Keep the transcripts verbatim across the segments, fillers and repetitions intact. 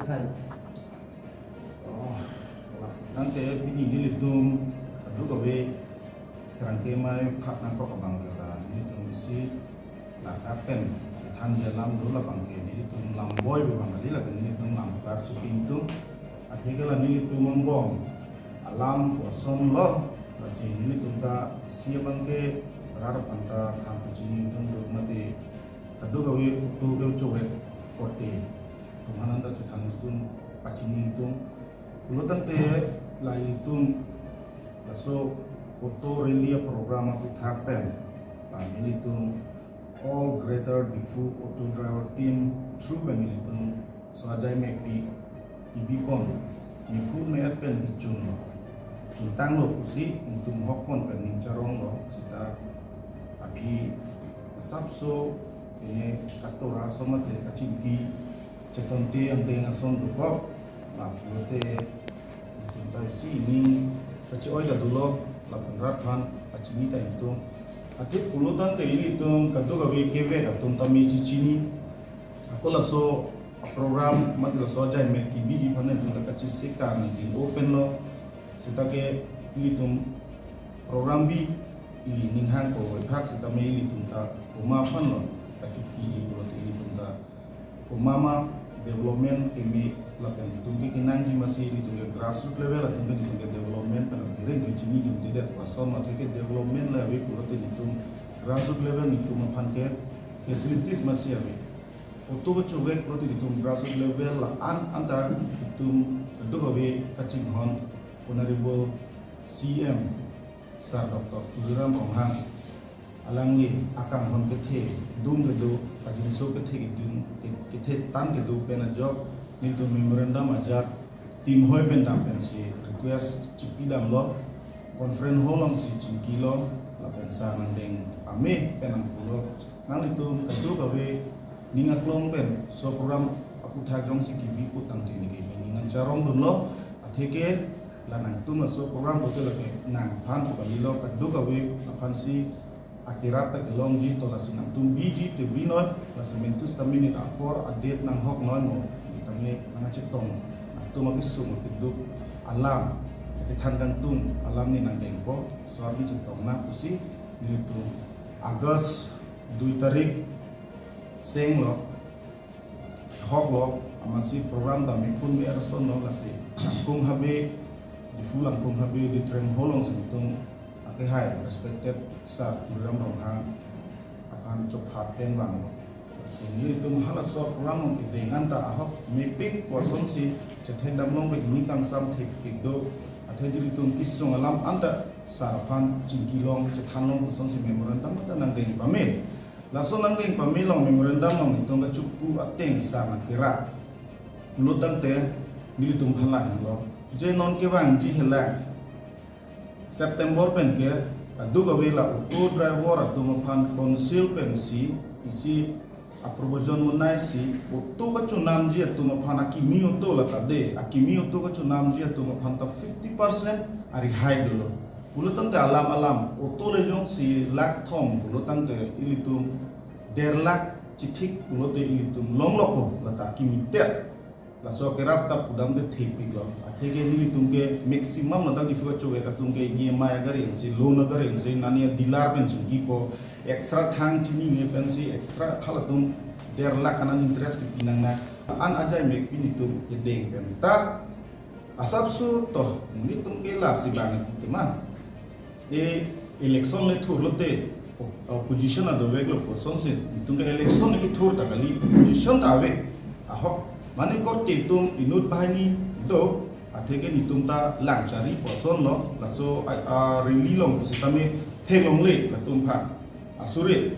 Hai. Oh, tangte pini nelitum kadokave kerang kemai khap nangkok abang kata nelitum isi laka pen kethan jalam do labang ke nelitum lamboi bebang kali lake nelitum lam kar chuping tum. Atheke la nelitum angbong alam kosonlo, lasi nelitum ta isi abang ke rat aphan ta than pachini tum do mati kadokave utu ke ucovek korte. Tum hanan ta chethan tum pachini tum. Pulo tangte la ilitum laso auto rally program aputhak pen la nelitum all Greater Diphu auto driver team through pen nelitum so ajai mekpi kibipon, niphun me-et pen kichun lo, chuntanglo pusi nelitum hokpon pen ning charonglo seta aphi asapso pine katora so mate kachingki chetonte angdeng ason dokok. La pulote nelitum ta isi ning kachi-oi ta dolo, lapen rat aphan kachini ta ingtung. Athe pulo tangte ilitum kadokave kevek atum tame chichini. Ako laso program mate laso ajai mek kibiji aphan nelitum ta kachesik ta nangding open lo. Seta ke ilitum program bi ili ninghang ko iprak seta me ilitum ta komat aphan lo kachukiji pulote ilitum ta komat ma development keme lapen itum ke kenangji masi itum ke grassroots level atum ke itum ke development pen atum ke chini itum tidak pason atum ke development la ave pulote itum grassroots level itum aphan ke facilities masi ave. Auto kachovek pulote itum grassroots level la-an anta itum do ave kachinghon Honorable C M Sir Doctor Tuliram Ronghang alangli akanghon kethe dum kedo, ajinso kethe kedum ke- kethe tan kedo pen ajok nelitum memorandum ajat team hoi pen dam pensi request chipi damlo, conference hall alongsi chingkilo lapen sir nangdeng pame pen nangpulo. Nanglitum kadokave ning aklong pen so program aputhak jongsi kibi pu tangte neke ning nangcharong dunlo. Atheke la nangtum laso program pulote lake nangphan pu kalilo, kadokave aphansi akerap ta kelongji to lasi nangtum biji te binoi, lasi mentu stamina apor adet nanghok noi mo, tame nangchetong nangtum akesung akeduk alam, kachethan kangtung alam ne nangdengpo. So abi chetong nang pusi nelitum August dui tarik senglo, hoklo, amatsi program ta mipun me arson lo lasi Langkung Habe, Diphu Langkung Habe Auditorium hall alongsi itum akehai respected Sir Tuliram Ronghang aphan chophat pen vanglo. Lasi nelitum halaso program along kedeng anta ahok mepik kosonsi chethek damlong pen hini kangsam thekpik do, athe nelitum kesung alam anta sir aphan chingkilong chethanlong kosonsi memorandum anta nangdeng pame. Laso nangdeng pame along memorandum along itum kachupu ateng sir nangkerap. Pulo tangte nelitum phan la-an lo. Je non kevangji helang September pen ke kadokave la auto driver atum aphan council pensi isi aprovision monai si auto kachonamji atum aphan akimi auto lata de, akimi auto kachonamji atum aphan ta fifty percent arihai dolo. Pulo tangte alam alam auto le jongsi lakh thom pulo tangte ilitum der lakh chithik pulote ilitum longlokpo lata akimi tet. Laso kerap ta pudam te thepiklo. Atheke nelitum ke maximum lata Diphu kachovek atum ke E M I agari si, loan agari si, nani dealer pen chingkipo, extra thang chinine pensi extra halatum der lakh anan interest kipi nangnang. An ajai mekpi nelitum kedeng pen ta asapso to nelitum ke lapsi bang tema. E election le thurlote o- opposition adoveklo kosonsi nelitum ke election le kethur ta kali, opposition ta ave. Ahok mane korte itum inut banghini do, atheke nelitum ta langchari kosonlo, laso a, a rally along pusitame theklongle latum aphan. Asuri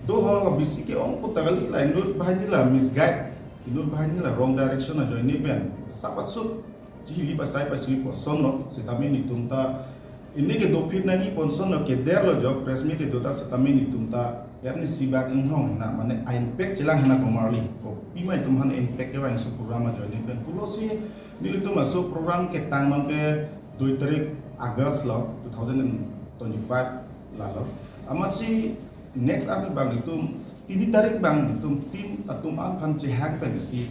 do ho bisi ke-ong pu ta kali, la inut banghini la misguide, inut banghini la wrong direction ajoine pen sap asut chihili pasai pasui kosonlo, sitame nelitum ta ini ke dopik nangji kosonlo, kederlo jok press meet kedo ta sitame nelitum ta arnisi bak inghong na mane a-impact chelang hena komarli. Kopima itum aphan impact kevangso program ajoine pen pulosi nelitum laso program ketang abang ke dui tarik August lo, two thousand and twenty-five lalo. Amatsi next abang itum tini tarik abang itum team atum an aphan chehang pensi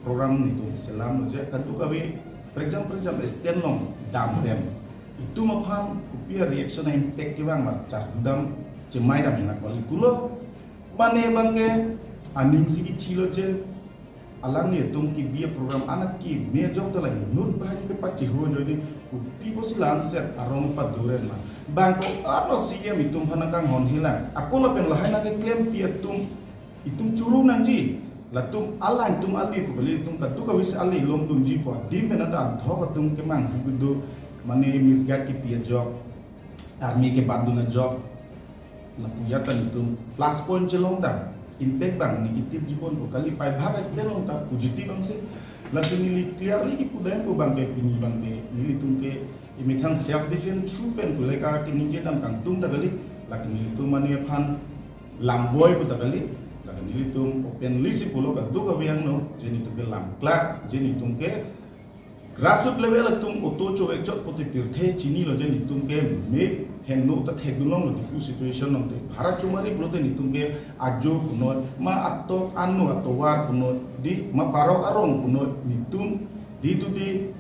program netum selam lo je kadokave prekjam prekjam stand along damdam. Itum aphan kopi a-reaction a-impact kevang ma chardam chemai dam hena kali pulo. Mane abangke aning si kithilo je alangli atum kebi a-program anak keme ajok ta la inut bahai kepachehoi ajoine kopi pusi la-an set arong padoren ma. Bang ko ano C M itum aphan kanghon hilang. Ako lapen lahai nangkeklempi atum itum choro nangji. Latum alangtum ali pu kali, itum kadokave si ali longdunji pu adim pen ata anthok atum kemanghu kedo, mane misguide kepi ajok, army kebatdun ajok. Lapu ya ta netum plus point chelong ta, impact abang negative jibon pu kali, pai bhag stand along ta positive abang si. Lasi neli clearly kipu dam pu abangke pini abangke nelitum ke imethang self defense through pen pule ka keningje dam kangtung ta kali, lake nelitum mane aphan lamvoi pu ta kali, lake nelitum openly si pulo kadokave angno, je netum ke lamklak, je netum ke grassroot level atum oto cho ekchot pote pirthe chinilo je netum ke me heno ta thekdun longlo Diphu situation along te. Bharat chomari pulote netum ke ajo punoi, ma atok ano atovar punoi, di ma parok arong punoi, netum di tu di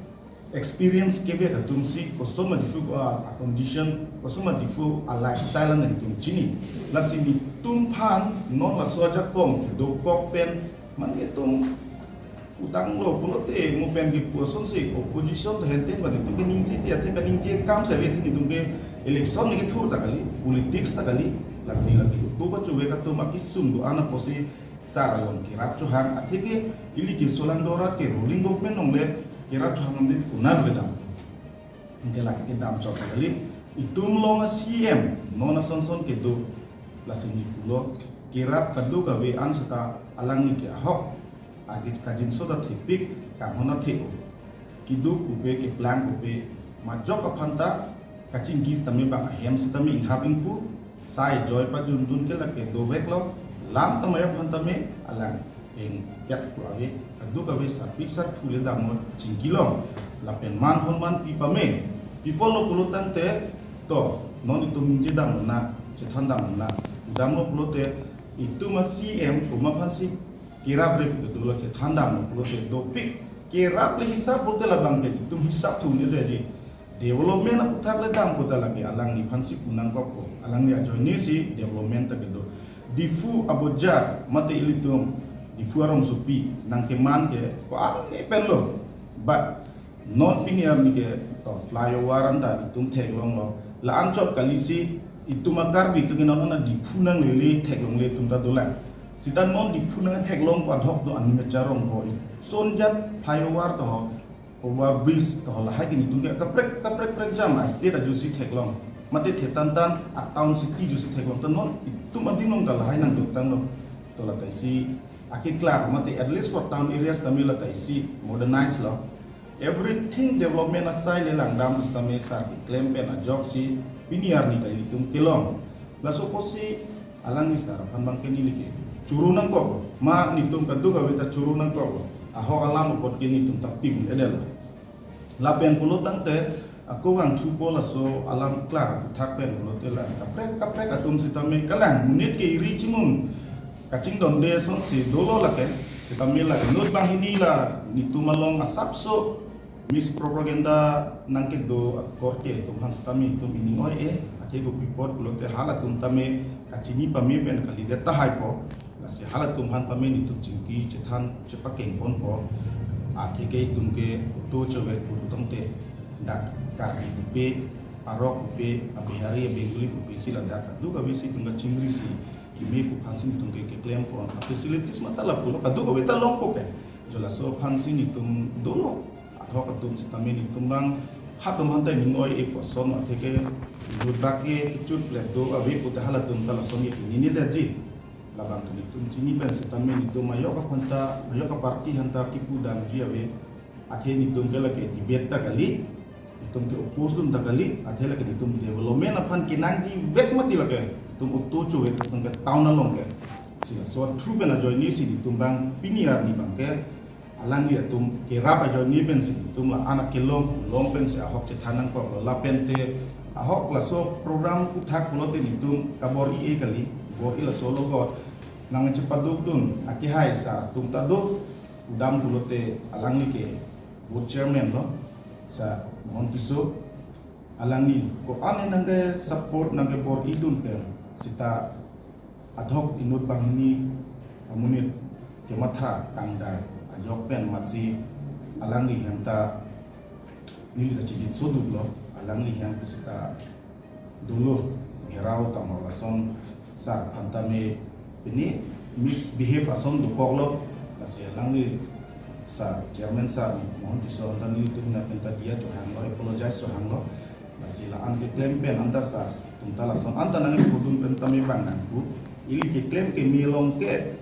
experience kevek atum si koson ma Diphu a, a condition, koson ma Diphu a lifestyle an netum chini. Lasi netum aphan non laso ajakong kedokok pen mane netum utang lo pulote mo pen kepu asonsi opposition ta henten ba netum ke ningje ti athe ba ningje kam sa ave, netum ke election ni kethur ta kali, politics ta kali, lasi lake utu ba chuve ka tuma kisung do-an apotsi sar along kerap chohang, atheke ili ke solang dora ke ruling government along le kerap chohang amdi kunal kedam. Anke lake kedam chot kali, itum along a C M non asonson kedo, lasi neli pulo kerap kadokave an seta alangli ke ahok agit kajinso ta thepik, kanghon athe-o. Keduk pupe keplang pupe majok aphan ta kachingki sitame bang ahem sitame inghap ingpu, sai joi pajundun ke lake dovek lo, lam tamai aphan tame alang eng piak pu ave, kadokave sarpi sarpo le damlo chingki long, lapen man hon manpi pame, pipon lo pulo tangte, to, non itum ningje damlo na, chethan damlo na, damlo pulote, itum a C M komat aphansi kerap rep kedo lo chethan damlo pulote dopik, kerap le hisap pulote labang ke itum hisap thu ne de di. Development aputhak le dam kota lake alangliphansi punang kok ko. Alangli ajoine si development ta kedo. Diphu abojar mate ilitum Diphu arongsopi nangkeman ke ko-an ne pen lo. But non pini arni ke to flyover anta itum theklong lo. La-an chot kali si itum a Karbi itum ke non ana Diphu nanglele theklongle itum ta dolang. Sita non Diphu nangtheklong padhok do aning acharong ko. Sonjat flyover to ho, over bridge to ho, lahai ke netum ke kaprek kaprek prekjam a state ajosi theklong. Mate thetan tan a town city ajosi theklong. Ta non itum adim along ta lahai nangdotang lo. To lata isi akeklar mate at least for town areas tame lata isi modernize lo. Everything development asai le langdam sitame sar keklem pen ajoksi pini arni ta ilitum kelong. Laso apotsi alangli sar aphan bang ke neli ke choro nangkok, ma netum kadokave ta choro nangkok. Ahok alam apot ke netum ta pim edel. Lapen pulo tangte ako vangthupo laso alam klar aputhak pen pulote la kaprek kaprek atum sitame kalang monit ke iri chimun kachingdonde asonsi dolo lake, sitame la inut banghini la netum along asapso mispropaganda nangkedo akorte atum aphan sitame itum ining oi-e, athe kopi apot pulote halatum tame kachini pame pen kalidet tahai po. Lasi halatum aphan tame netum chingki chethan chepakeng ponpo. Atheke itum ke utu chove puru tangte dak Karbi pupe, Parok pupe, a Bihari, a Bengali pupe si ladak kadokave si itum kachingri si keme pu aphansi netum ke keklem pon. A facilities mata lapulo kadokave ta longpo ke. Jo laso aphansi netum dolo. Ahok atum sitame netum bang hatum aphan ta ining oi-e koson atheke inut bak ke kechut le do ave pute halatum ta lason ke nini daji. Labang tu netum chini pen sitame netum ayok aphan ta, ayok a party aphan ta kipu damji ave. Athe netum ke lake debate ta kali, netum ke oppose dun ta kali, athe lake netum development aphan kenangji vek mati lake, netum utu chove netum ke town along ke. Si laso through pen ajoine si netum bang pini arni bang ke alangli atum kerap ajoine pensi netum la anak kelong long pensi ahok chethan nangkok lo, lapente ahok laso program aputhak pulote netum kabor-i-e kali, bor-i laso logot nangchepadukdun akehai sar atum ta do. Pudam pulote alangli ke board chairman lo, Sar Mohon Tisso, alangli ko-an nangke support nangkebor-idun pen seta adhok inut banghini amonit kematha kangdai ajok pen matsi alangli hem ta neli ta chijit soduk lo, alangli hem pu seta dolo, gherao tangho lason sar aphan tame pini misbehave ason dokok lo. Lasi alangli sar, chairman sar Mohon Tisso anta nelitum na pen ta diya chohang lo, apologize chohang lo. Lasi la-an keklem pen anta sar atum ta lason anta nangpudun pen tame bang nangpu, ili keklem keme along ke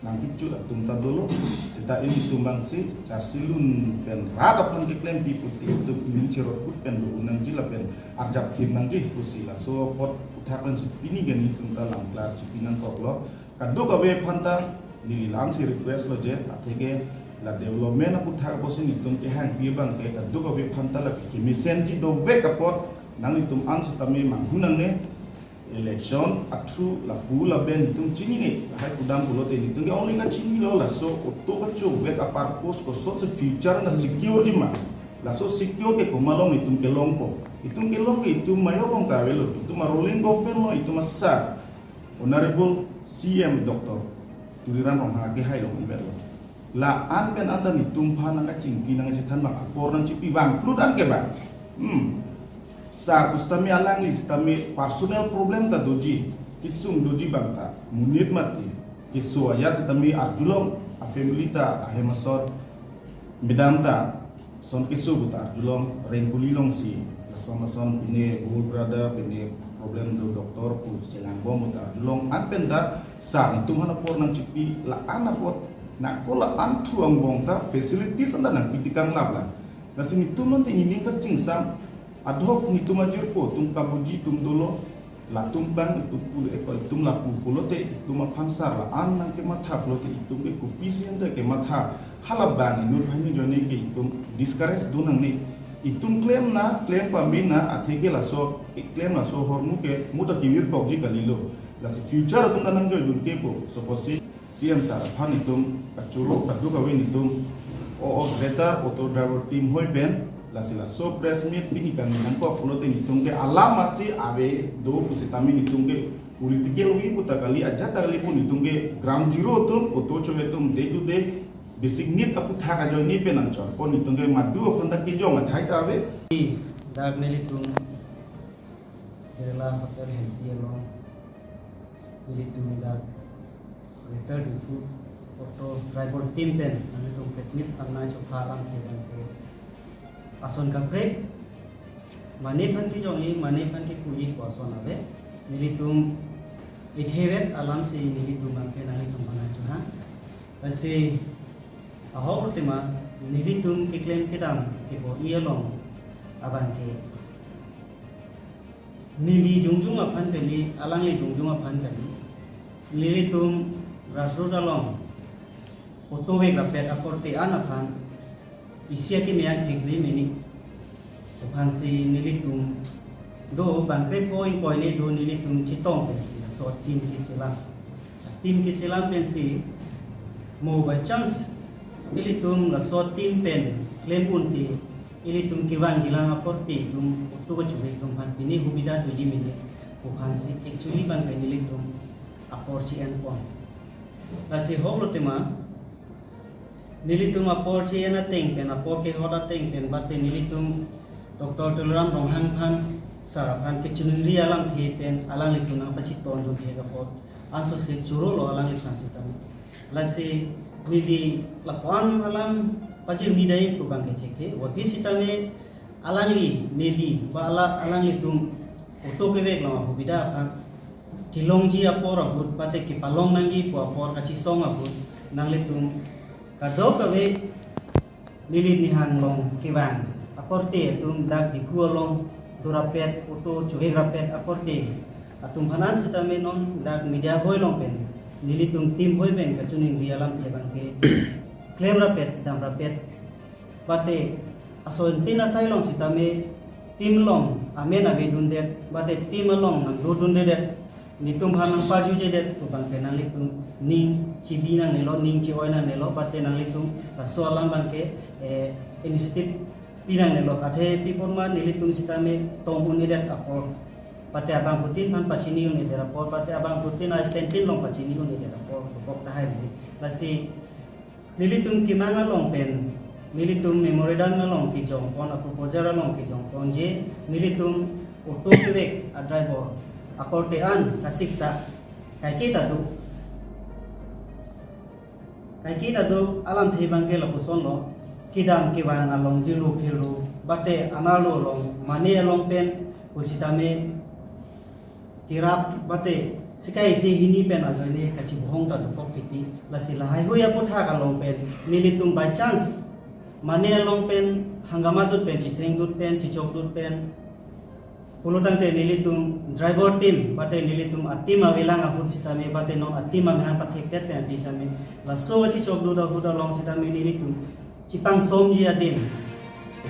nangkichut atum ta dolo, seta ilitum bangsi charsi lun pen rat aphan keklem pi puti itum ining cherot kut pen do nangji lapen arjap thim nangji pusi laso apot uthak pensi pini ke nelitum ta lam klar chipi nangkok lo. Kadokave aphan ta neli lamsi request lo je, atheke la development aputhak apotsi nelitum kehang pi abang ke kadokave aphan ta la kemesenji dovek apot nanglitum an sitame manghu nangne. Election athu lapu laben itum chinine, lahai pudam pulote itum ke only kachinilo, laso auto kachuvek apar post kosonsi future na secure ji ma. Laso secure ke komat along itum kelong ko. Itum kelong ke itum mayo kong ta avelo. Itum a ruling government lo, itum asar Honorable C M Doctor Tuliram Ronghang kehai along anvetlo. La-an pen anta nelitum aphan nangkachingki nangkachethan bang apor nangchipi bang, plut an ke bang. Hmm. Sar pu sitame alangli sitame personal problem ta doji, kesung doji bang ta, monit mati, keso ajat sitame arjulong, a family ta ahem asor, medam ta, son keso pu ta arjulong, Rengkuli alongsi, lason lason pine gallbladder, pine problem do doctor pu chelang bom pu ta arjulong, an pen ta, sar nelitum aphan apor nangchipi, la-an apot, nangko la-an thu angbong ta, facilities anta nangpi tikang lap la. Lasi nelitum non te nelining kachingsam, adhok nelitum ajirpo atum kabuji atum dolo, latum bang itum pule ko itum lapu pulote itum aphan sar la-an nangkematha pulote itum ke kopisi anta kematha, hala bang inut banghini ajoine ke itum discourage do nangne. Itum klem na, klem pame na, atheke laso, klem laso ahormu ke mo ta kevirkokji kalilo. Lasi future atum ta nangjoidun kepo, suppose C M sar aphan itum kachoro kadokave nelitum o, o Greater Auto Driver Team hoi pen, lasi laso press meet pini kami nangkok pulote nelitum ke alam asi ave do pusitame nelitum ke political wi pu ta kali, ajat ta kali pu nelitum ke ground zero atum, auto chove atum day to day basic need aputhak ajoine pen nangchorpo, nelitum ke madu aphan ta kejong athai ta ave. Dak nelitum Kerala Hotel Hempi along nelitum dak Greater Diphu Auto Driver Team pen nanglitum press meet pangnai chopha alam ke bang ke ason kaprek, mane aphan kejongji, mane aphan kepuji pu ason ave. Nelitum ithevet alamsi nelitum bang ke nanglitum pangnai chohang. Lasi ahok tema nelitum keklem kedam kebor-i along abang ke neli jongjong aphan kali, alangli jongjong aphan kali. Nelitum grassroot along auto vek rapet akorte an aphan isi akeme angthek ri mini. Aphansi nelitum do bangkre po ingkoi ne do nelitum chetong pensi laso team keselam. Team keselam pensi mo by chance ilitum laso team pen klem unti ilitum kevangjilang akorte itum auto kachuvek atum aphan pine hubida doji mene pu aphansi actually bang pen ilitum apor chi-en pon. Lasi ahok lo tema nelitum apor chi-en ateng pen, apor kehot ateng pen, bate nelitum Doctor Tuliram Ronghang aphan, sar aphan kachiningri alamthe pen alanglitum nangpachiton dunde apot ansose choro lo alangliphan sitame. Lasi neli lapuan alam pajirmi dai pu bang ke thekthe. Wapi sitame alangli, neli, ba ala, alanglitum auto kevek along ahubida aphan kelongji apor ahut, bate kepalong nangji pu apor kachesong ahut, nanglitum kadokave neli nihang along kevang akorte atum dak Diphu along dorapet, auto chuvek rapet akorte atum aphan an sitame non dak media hoi along pen, nelitum team hoi pen kachiningri alamthe bang ke klem rapet, dam rapet. Bate ason tin asai along sitame team along amen ave dundet, bate team along nangdo dundedet. Netum aphan nangparjujedet pu abangke nanglitum ning chibi nangnelo, ning chi-oi nangnelo, bate nanglitum laso alam abangke, eh, initiative pi nangnelo, athe pi apot ma nelitum sitame tong un-edet apor, bate abangphutin aphan pachini un-edet apor, bate abangphutin a-stand tin along pachini un-edet apor, bok tahai ni. Lasi nelitum kemang along pen, nelitum memorandum along kejongpon, a-proposal along kejongpon je, nelitum auto kevek a-driver akorte an kasiksak kaike ta do. Kaike ta do alamthe abangke lapuson lo, kedam kevang along jilo philo, bate anarlo along, mane along pen pusitame kerap bate sekai se hini pen ajoine kachibohong ta dokok titi. Lasi lahaihui aputhak along pen nelitum by chance mane along pen hangama dut pen, chitheng dut pen, chichok dut pen pulo tangte nelitum driver team bate nelitum a-team avelang ahut sitame, bate non a-team amahang pathektet pen sitame, laso kachichok dut ahut along sitame nelitum chipangsomji adim,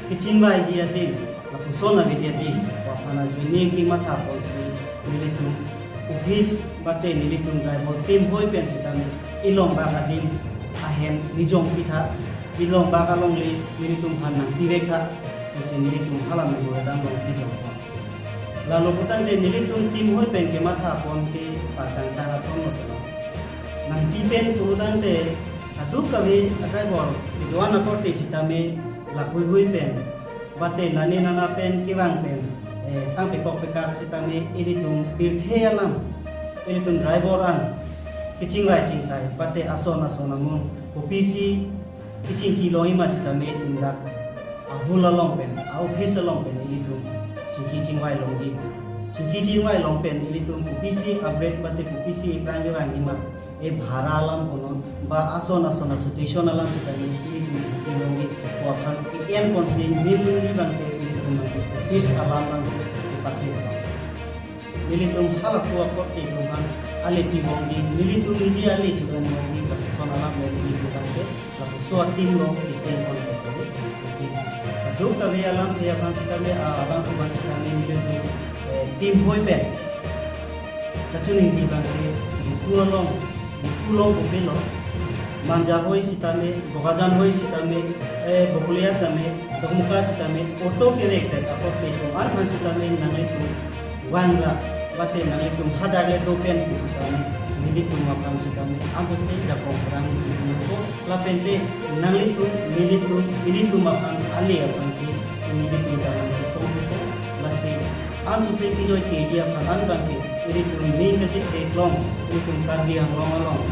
kechingvaiji adim, lapuson avedetji pu aphan ajoine kematha ponsi nelitum office bate nelitum driver team hoi pen sitame ilongbak adim ahem nijong pitha, ilongbak alongle nelitum aphan nangpivek tha pusi nelitum hala memorandum along kejongpon. Lalo putangte nelitum team hoi pen kematha pon ke pachangchang ason lo telo. Nangpi pen putangte kadokave a-driver kedo-an akorte sitame lahaihui pen, bate nane nana pen kevang pen, eh, sangpekok pekak sitame ilitum pirthe alam, ilitum driver an kechingvai chingsai bate ason ason amun kopisi kechingki longji ma sitame ilitum dak ahul along pen, a-office along pen ilitum chingki chingvai longji. Chingki chingvai long pen ilitum kopisi a-break bate kopisi epran kevangji ma, e bhara alam kono ba ason ason a-situation alam sitame ilitum chingki longji pu aphan ke-en ponsi neli abangke ilitum abangke office alam abangsi kepathe. Nelitum halapu akorte atum aphan ale pibomji, nelitum niji ale churan bomji, lapuson alam le nelitum abangke lapuson a-team along iseng pon ke isi. Kadokave alamthe aphan sitame, a, abang aphan sitame nelitum, eh, team hoi pen kachiningri abangke Diphu along, Diphu along kopilo, Manja hoi sitame, Bokajan hoi sitame, eh, Bokolia tame, Dokmoka sitame, auto kevek tet akorte atum an aphan sitame nanglitum vangra, bate nanglitum hadak le do pen pu sitame, nelitum aphan sitame ansose jakong perang nangpo, lapente nanglitum, nelitum, ilitum aphan ale aphansi nelitum ta nangchisong po. Lasi ansose kejoi kedi aphan an abangke ilitum ning kachithek long, ilitum Karbi Anglong along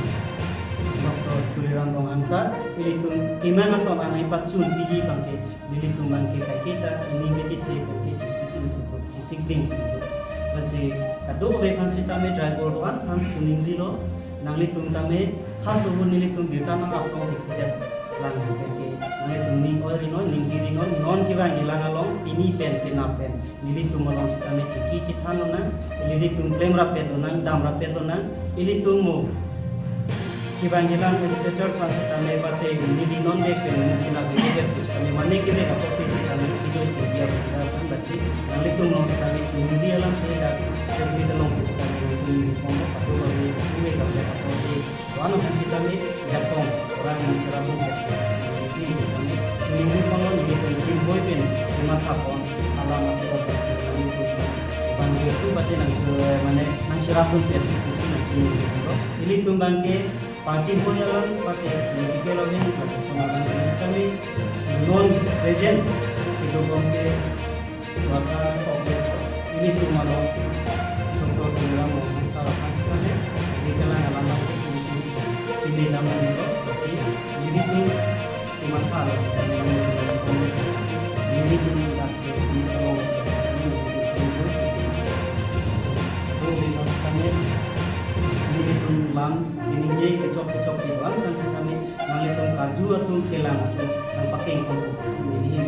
Doctor Tuliram Ronghang sir, ilitum kemang ason an nangpachun piji abangke nelitum abangke kaiketa ning kachithek abangke chisik ding siput, chisik ding siput. Lasi kadokave aphan sitame driver aphan aphan chiningrilo, nanglitum tame hasohun nelitum birta nang-aptong dikhidet lang abangke nanglitum ning-oiri non, ningdiri non, non kevangji lang along pini pen penap pen nelitum along sitame chingki chithan lonang, nelitum klemrappet lonang, damrappet lonang, ilitum mo kevangji lang manufacture aphan sitame bate neli non dek pen mo kina bebe pu sitame mane kevek akorte sitame kejoi kedi aphan lasi nanglitum along sitame chuningri alamthe dak press meet along ke sitame chuningri pon lo, kadokave kevek akorte atum aphan sitame jakong orang nangcherapdun pen sitame chuningri pon lo, nelitum team hoi pen kematha pon alam atur abang itu bate nang, mane nangcherapdun pen pusi nangchuningri pon lo. Ilitum abangke party hoi alam bate political alam bate somadan kami non present itu abangke suaka kok ilitum along Doctor Tuliram Ronghang sir aphan sitame, di kelang alam bate ilitum ini daman itu pasti ilitum kematha lo sitame nelitum dak press meet along nelitum lam ini je kechok kechok si doan kan sitame nanglitum karju atum kelang atum nangpakeng kong nelihin